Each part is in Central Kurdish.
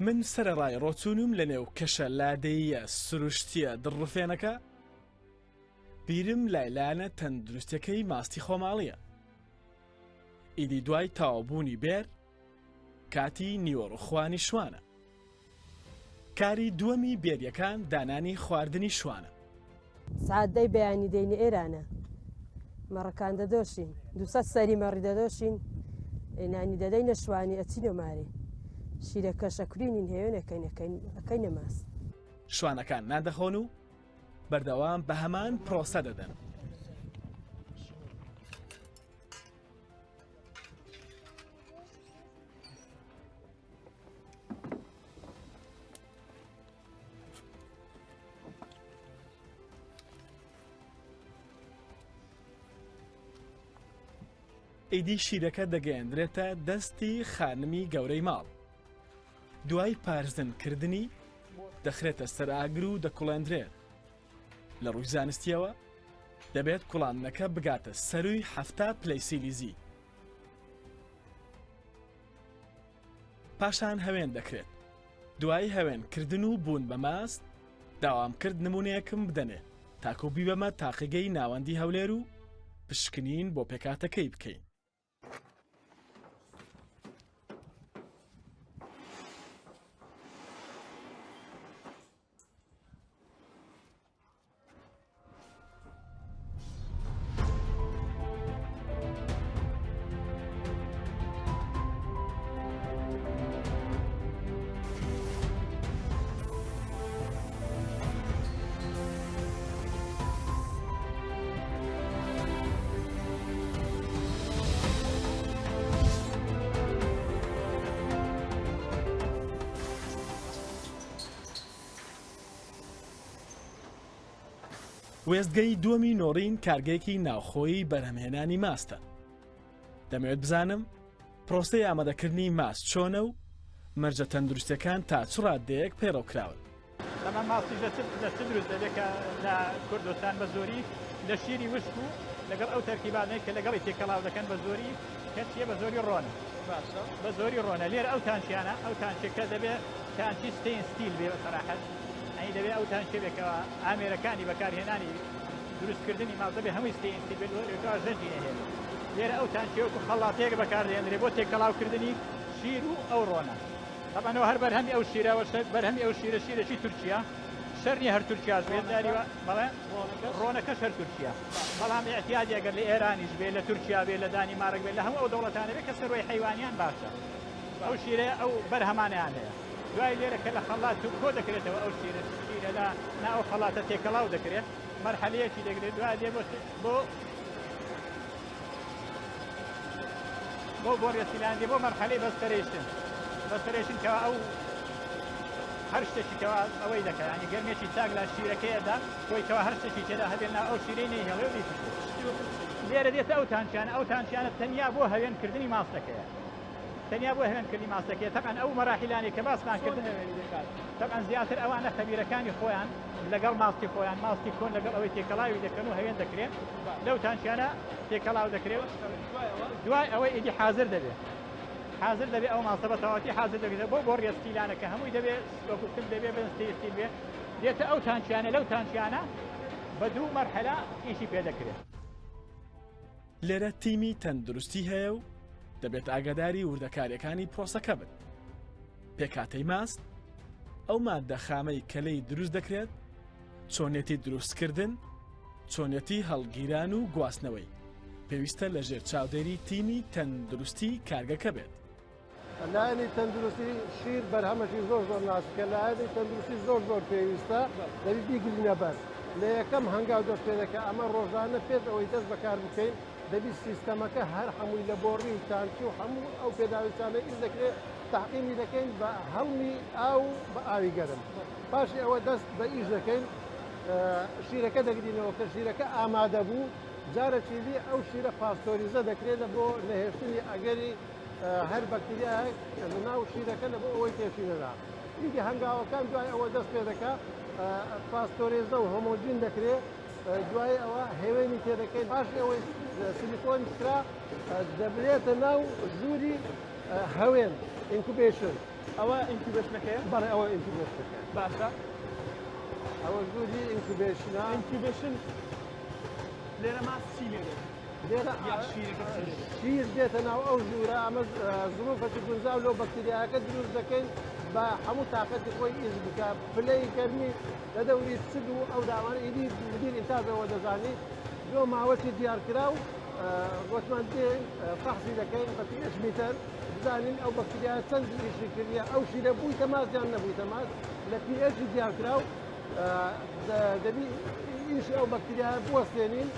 من سەرەڕای ڕۆچوونم لە نێو کەشە لادێییە سروشتییە دڵڕفێنەکە، بیرم لای لایەنە تەندروستیەکەی ماستی خۆماڵییە. ئیدی دوای تەواوبوونی بێر، کاتی نیوەڕۆخوانی شوانە. کاری دووەمی بێریەکان دانانی خواردنی شوانە. سەعات دەی بەیانی دێینە ئێرانە مەڕەکان دەدۆشین دوسەد سەری مەڕی دەدۆشین نانی دەدەینە شوانی ئەچینە مارێ شیرەکە شەکرینین هەیە ئەکەین ئەکەین ئەکەینە ماست. شوانەکان نان دەخۆن و بەردەوام بە هەمان پرۆسە دەدەن. ئیدی شیرەکە دەگەیەندرێتە دەستی خانمی گەورەی ماڵ. دوای پارزن کردنی دەخرێتە سەر ئاگر و دەکوڵێندرێت. لە ڕووی زانستیەوە دەبێت کوڵاندنەکە بگاتە سەرووی 70 پلەی سیلیزی. پاشان هەوێن دەکرێت. دوای هەوێن کردن و بوون بە ماست، داوام کرد نموونەیەکم بدەنێ تاکو بیبەمە تاقیگەی ناوەندی هەولێر و پشکنین بۆ پێکهاتەکەی بکەین. وێستگەی دووەمی نۆڕین کارگەیەکی ناوخۆیی بەرهەمهێنانی ماستە. دەمەوێت بزانم پرۆسەی ئامادەکردنی ماست چۆنە و مەرجە تەندروستیەکان تا چ ڕاددەیەک پەیڕەو کراون. ئەمە ماستیش لە چ لە چ دروست دەبێت کە لە کوردستان بە زۆری لە شیری وشک و لەگەڵ ئەو تەرکیبانەی کە لەگەڵی تێکەڵاو دەکەن بە زۆری کە چیە بە زۆری ڕۆنە باشە بە زۆری ڕۆنە لێرە ئەو تانکیانە ئەو تانکیەکە دەبێت تانکی stainless steel بێ بە سەراحەت ئەی دەبێ ئەو تانکیە بێ کەوا ئامێرەکانی بەکارهێنانی دروستکردنی ماست دەبێ هەمووی stainless steel بێت لۆ ژەنگی نەهێنێ لێرە ئەو تانکیە وەکو خەڵاتەیەک بەکاردێنرێ بۆ تێکەڵاوکردنی شیر و ئەو ڕۆنە تەبعەن ئەوە هەر بەرهەمی ئەو شیرە وە بەرهەمی ئەو شیرە شیرێکی تورکیە شەر نیە هەر تورکیاش بێت جاری وا بەڵێ ڕۆنەکەش هەر تورکیە بەڵام ئیعتیادی ئەگەر لە ئێرانیش بێ لە تورکیا بێ لە دانیمارک بێ لە هەموو ئەو دەوڵەتانە بێ کە سەروەی حەیوانیان باشە ئەو شیرە ئەو بەرهەمانەیان هەیە دوای لێرە کە لە خەڵات و کۆ دەکرێتەوە ئەو شیرە شیرە لە نا ئەو خەڵاتە تێکەڵاو دەکرێت مەرحەلەیەکی دەگرێت دوای دێ بۆ بۆ بۆ بۆڕیە سیلاندی بۆ مەرحەلەی بەستەرەیشن بەستەرەیشن کەوا ئەو هەر شتێکی کەوا ئەوەی دەکە ینی گەرمێکی چاک لە شیرەکەیەدا بۆی کەوا هەر شتێکی تێدا هەبێت نا ئەو شیرەی نەیهێڵێ و نەیکوژێت لێرە دێتە ئەو تانکیانە ئەو تانکیانە تەنیا بۆ هەوێنکردنی ماستەکەیە تەنیا بۆ هەوێنکردنی ماستەکەیە تەبعەن ئەو مەراحیلانەی کە باسمان کرد تەبعەن زیاتر ئەوانە خەبیرەکانی خۆیان لەگەڵ ماستی خۆیان ماستی کۆن لەگەڵ ئەوەی تێکەڵاوی دەکەن و هەوێن دەکرێن لەو تانکیانە تێکەڵاو دەکرێت دوای ئەوەی ئیدی حاضر دەبێت حاضر دەبێت ئەو ماستە بە تەواوەتی حاضر دەبێت بۆ بۆ ڕێستیلانە کە هەمووی دەبێت وەکو دەبێت بن stainless steel بێت دێتە ئەو تانکیانە لەو تانکیانە بە دوو مەرحەلە ئیشی پێ دەکرێت. لێرە تیمی تەندروستی هەیە و دەبێت ئاگاداری وردەکاریەکانی پرۆسەکە بن. پێکهاتەی ماست، ئەو ماددە خامەی کە لێی دروست دەکرێت، چۆنیەتی دروستکردن، چۆنیەتی هەڵگیران و گواستنەوەی، پێویستە لەژێر چاودێری تیمی تەندروستی کارگەکە بێت. لایەنی تەندروستی شیر بەرهەمەکی زۆر زۆر ناسکە لایەنی تەندروستی زۆر زۆر پێویستە دەبی بیگرینە بەر لە یەکەم هەنگاو دەست پێ دەکە ئەمە ڕۆژانە پێش ئەوەی دەست بەکار بکەین دەبی سیستەمەکە هەر هەمووی لە بۆڕی و تانکی و هەموو ئەو پێداویستانە ئیش دەکرێت تەعقیمی دەکەین بە هەڵمی ئاو و بە ئاوی گەرم پاشی ئەوە دەست بە ئیش دەکەین شیرەکە دەگرینەوە کە شیرەکە ئامادە بوو جارەکی دی ئەو شیرە پاستۆریزە دەکرێت لە بۆ نەهێشتنی ئەگەری هەر بەکتریایەک لە ناو شیرەکە لە بۆ ئەوەی تێکی نەدا ئیدی هەنگاوەکان دوای ئەوە دەست پێ دەکا پاستۆرێزە و هۆمۆجین دەکرێت دوای ئەوە هێوێنی تێدەکەین پاش ئەوەی سیلیکۆن کرا دەبرێتە ناو ژووری هەوێن incubation. ئەوە incubation ەکەیە؟ بەڵێ ئەوە incubation ەکەیە. باشە. ئەوە ژووری incubation ە. incubation لێرە ماست چی لێ دێت؟ لێرە یا شیرەکە چی لێ دێت؟ شیر دێتە ناو ئەو ژوورە، ئەمە زروفەکی گونجاو لۆ بەکتریاکە دروست دەکەین بە هەموو تاقەتی خۆی ئیش بکە، پلەی گەرمی لە دەوری 40 و ئەو داوانە ئیدی مدیر ئینتاج ئەوە دەزانی لۆ ماوەکی دیارکراو گۆتمان دێین فەحسی دەکەین بە pH meter بزانین ئەو بەکتریا چەند ئیشی کردیە، ئەو شیرە بوویتە ماست یان نەبوویتە ماست، لە pH دیارکراو دەبی ئیشی ئەو بەکتریا بوەستێنین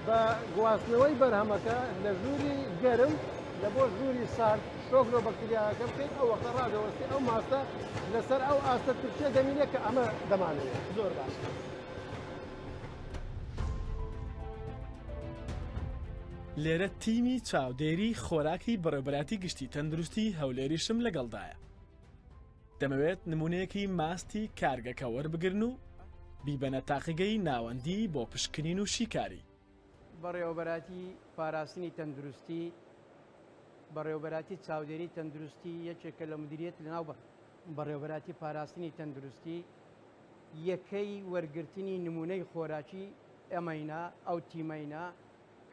بە گواستنەوەی بەرهەمەکە لە ژووری گەرم لە بۆ ژووری سارد شۆک لۆ بەکتریاکە بکەین، ئەو وەختە ڕادەوەستی ئەو ماستە لەسەر ئەو ئاستە ترشیە دەمینێت کە ئەمە دەمانەوێت. زۆر باشە. لێرە تیمی چاودێری خۆراکی بەڕێوبەراتی گشتی تەندروستی هەولێریشم لەگەڵدایە. دەمەوێت نمونەیەکی ماستی کارگەکە وەربگرن و بیبەنە تاقیگەی ناوەندی بۆ پشکنین و شیکاری. بەڕێوەبەراتی پاراستنی تەندروستی، بەڕێوەبەراتی چاودێری تەندروستی یەکێکە لە مدیریەت لەناو بەڕێوەبەراتی پاراستنی تەندروستی، یەکەی وەرگرتنی نمونەی خۆراکی ئەمەینە، ئەو تیمەینە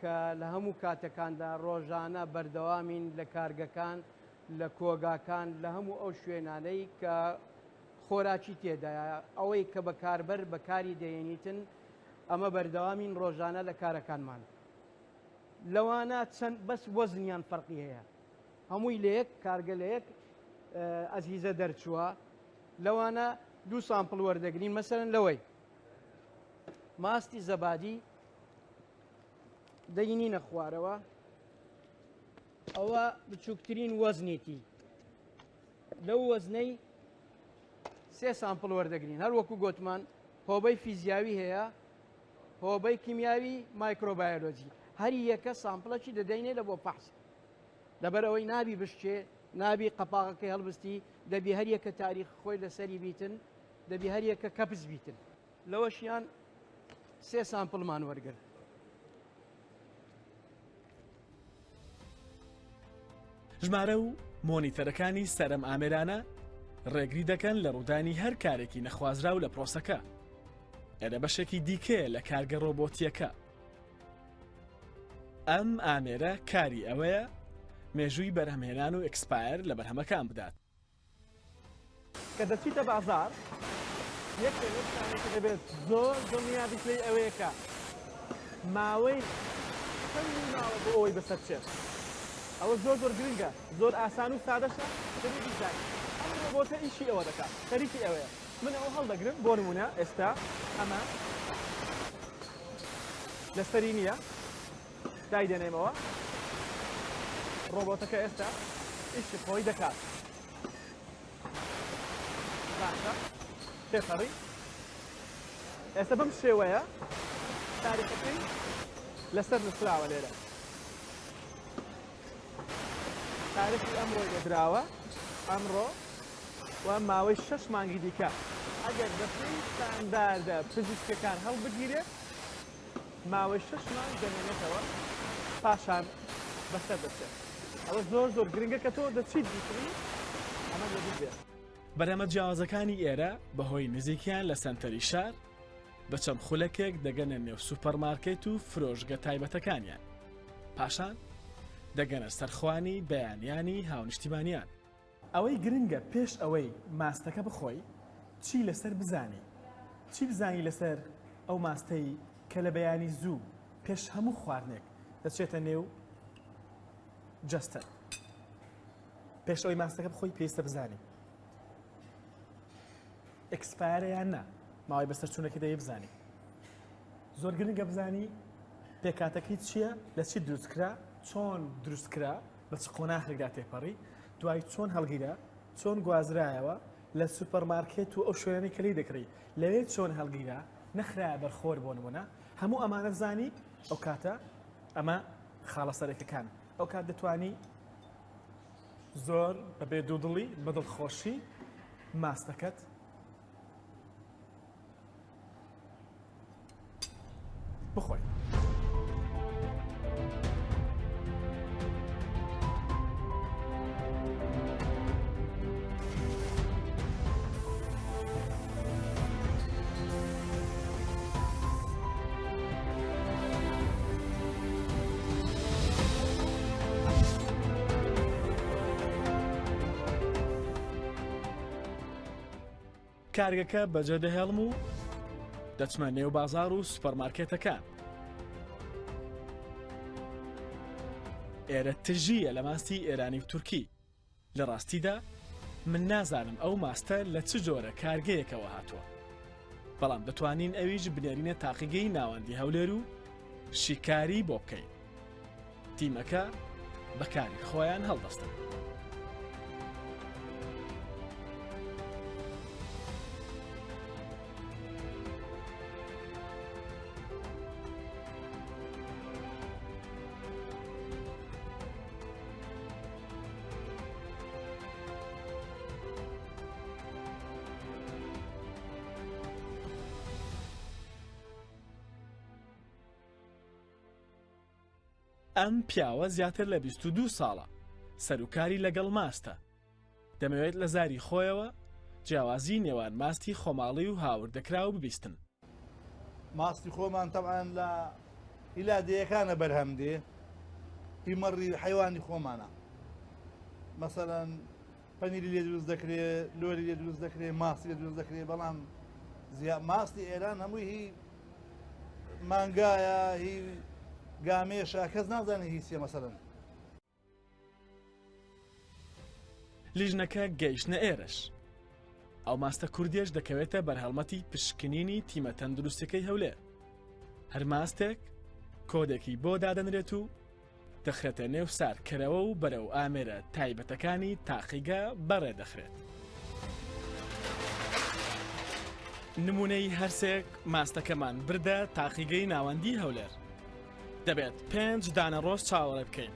کە لە هەموو کاتەکاندا ڕۆژانە بەردەوامین لە کارگەکان، لە کۆگاکان، لە هەموو ئەو شوێنانەی کە خۆراکی تێدایە، ئەوەی کە بەکاربەر بەکاری دەیەنیتن، ئەمە بەردەوامین ڕۆژانە لە کارەکانمان. لەوانە چەند بەس وەزنیان فەرقی هەیە، هەمووی لە یەک کارگە لە یەک ئەجهیزە دەرچووە. لەوانە دوو sample وەردەگرین، مەسەلەن لەوەی ماستی زەبادی دەینینە خوارەوە، ئەوە بچووکترین وەزنێتی، لەو وەزنەی سێ sample وەردەگرین. هەر وەکو گۆتمان هۆبەی فیزیاوی هەیە، هۆبەی کیمیاوی، مایکرۆبایۆلۆجی، هەر یەکە sample ەکی دەدەینێ لە بۆ فەحس. لەبەر ئەوەی نابی بشکێ، نابی قەپاغەکەی هەڵبستی، دەبی هەر یەکە تاریخ خۆی لەسەری بیتن، دەبی هەر یەکە کەپس بیتن. لەوەشیان سێ sample مان وەرگرت. ژمارە و مۆنیتەرەکانی سەر ئەم ئامێرانە ڕێگری دەکەن لە ڕوودانی هەر کارێکی نەخوازراو لە پرۆسەکە. ئێرە بەشێکی دیکەیە لە کارگە ڕۆبۆتییەکە. ئەم ئامێرە کاری ئەوەیە مێژووی بەرهەمهێنان و expire لە بەرهەمەکان بدات. کە دەچیتە بازاڕ یەکێک لەو شتانەی کە دەبێت زۆر دڵنیا بیت لێی ئەوەیە کە ماوەی چەندی ماوە بۆ ئەوەی بەسەر بچێت. ئەوە زۆر زۆر گرنگە، زۆر ئاسان و سادەشە دەبێت بیزانیت. ئەم ڕۆبۆتە ئیشی ئەوە دەکات، خەریکی ئەوەیە. من ئەوە هەڵدەگرم، بۆ نموونە ئێستا ئەمە لەسەری نییە، دایدەنێمەوە، ڕۆبۆتەکە ئێستا ئیشی خۆی دەکات. باشە تێپەڕی ئێستا بەم شێوەیە تاریخەکەی لەسەر نووسراوە لێرە تاریخی ئەمڕۆی لێدراوە ئەمڕۆ و ماوەی شەش مانگی دیکە ئەگەر بەپێی ستانداردە پزیشکەکان هەڵبگیرێت ماوەی شەش مانگ دەمێنێتەوە پاشان بەسەر دەچێت ئەوە زۆر زۆر گرنگە کە تۆ دەچیت بیکڕی ئەمە لەبیر بێت. بەرهەمە جیاوازەکانی ئێرە بەهۆی نزیکیان لە سەنتەری شار بە چەند خولەکێک دەگەنە نێو سوپەرمارکێت و فرۆشگە تایبەتەکانیان پاشان دەگەنە سەرخوانی بەیانیانی هاونیشتیمانیان. ئەوەی گرنگە پێش ئەوەی ماستەکە بخۆی چی لەسەر بزانی؟ چی بزانی لەسەر ئەو ماستەی کە لە بەیانی زوو پێش هەموو خواردنێک دەچێتە نێو جەستەت؟ پێش ئەوەی ماستەکە بخۆی پێویستە بزانی expire ە یان نا، ماوەی بەسەرچوونەکەی دەبێ بزانی. زۆر گرنگە بزانی پێکهاتەکەی چییە، لە چی دروست کرا، چۆن دروست کرا، بە چ قۆناخێکدا تێپەڕی، دوای چۆن هەڵگیرا، چۆن گوازرایەوە، لە سوپەرمارکێت و ئەو شوێنانەی کە لێی دەکڕی لەوێ چۆن هەڵگیرا، نەخرایە بەر خۆر بۆ نموونە، هەموو ئەمانە بزانی ئەو کاتە ئەمە خاڵە سەرەکیەکان، ئەو کات دەتوانی زۆر بەبێ دوودڵی بە دڵخۆشی ماستەکەت بخۆی. کارگەکە بەجێ دەهێڵم و دەچمە نێو بازاڕ و سوپەرمارکێتەکان. ئێرە تژییە لە ماستی ئێرانی و تورکی. لە ڕاستیدا من نازانم ئەو ماستە لە چ جۆرە کارگەیەکەوە هاتووە. بەڵام دەتوانین ئەویش بنێرینە تاقیگەی ناوەندی هەولێر و شیکاری بۆ بکەین. تیمەکە بە کاری خۆیان هەڵدەستن. ئەم پیاوە زیاتر لە 22 ساڵە سەروکاری لەگەڵ ماستە. دەمەوێت لە زاری خۆیەوە جیاوازی نێوان ماستی خۆماڵی و هاوردەکراو ببیستن. ماستی خۆمان تەبعەن لە هی لادێیەکانە بەرهەم دێ هی مەڕی حەیوانی خۆمانە مەسەلەن پەنیری لێ دروست دەکرێ لۆری لێ دروست دەکرێ ماستی لێ دروست دەکرێ بەڵام زیا ماستی ئێران هەمووی هی مانگایە هی گامێشە کەس نازانێ هی چیە مەسەلەن. لیژنەکە گەیشتنە ئێرەش. ئەو ماستە کوردیەش دەکەوێتە بەرهەڵمەتی پشکنینی تیمە تەندروستیەکەی هەولێر. هەر ماستێک کۆدێکی بۆ دادەنرێت و دەخرێتە نێو ساردکەرەوە و بەرەو ئامێرە تایبەتەکانی تاقیگە بەڕێ دەخرێت. نمونەی هەرسێک ماستەکەمان بردە تاقیگەی ناوەندی هەولێر. دەبێت پێنج دانە ڕۆژ چاوەڕێ بکەین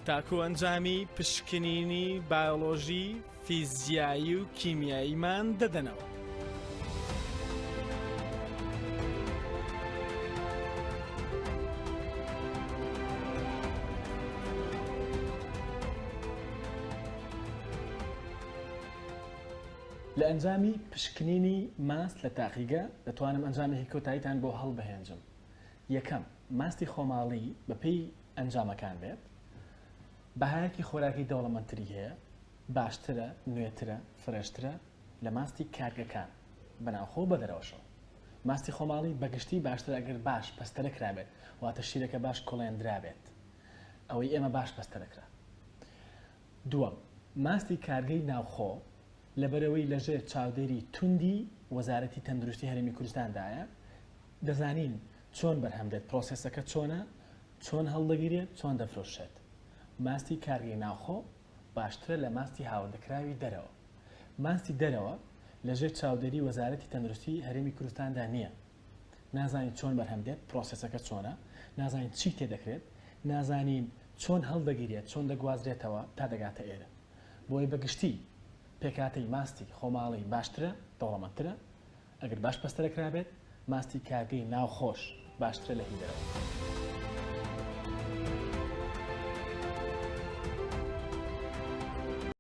تاکو ئەنجامی پشکنینی بایۆلۆژی، فیزیایی و کیمیاییمان دەدەنەوە. لە ئەنجامی پشکنینی ماست لە تاقیگە دەتوانم ئەنجامێکی کۆتاییتان بۆ هەڵبهێنجم. یەکەم، ماستی خۆماڵی بەپێی ئەنجامەکان بێت بەهایەکی خۆراکی دەوڵەمەندتری هەیە، باشترە، نوێترە، فرێشترە لە ماستی کارگەکان بە ناوخۆ و بە دەرەوەشەوە. ماستی خۆماڵی بە گشتی باشترە ئەگەر باش پەستەرە کرابێت، واتە شیرەکە باش کوڵێندرابێت. ئەوەی ئێمە باش پەستەرە کرا. دووەم، ماستی کارگەی ناوخۆ لەبەرئەوەی لەژێر چاودێری توندی وەزارەتی تەندروستی هەرێمی کوردستاندایە، دەزانین چۆن بەرهەم دێت، پرۆسێسەکە چۆنە، چۆن هەڵدەگیرێت، چۆن دەفرۆشرێت. ماستی کارگەی ناوخۆ باشترە لە ماستی هاوردەکراوی دەرەوە. ماستی دەرەوە لەژێر چاودێری وەزارەتی تەندروستی هەرێمی کوردستاندا نییە. نازانین چۆن بەرهەم دێت، پرۆسێسەکە چۆنە، نازانین چی تێدەکرێت، نازانین چۆن هەڵدەگیرێت، چۆن دەگوازرێتەوە تا دەگاتە ئێرە. بۆیە بە گشتی پێکهاتەی ماستی خۆماڵی باشترە، دەوڵەمەندترە، ئەگەر باش پەستەرە کرابێت، ماستی کارگەی ناوخۆش باشترە لە هی دەرەوە.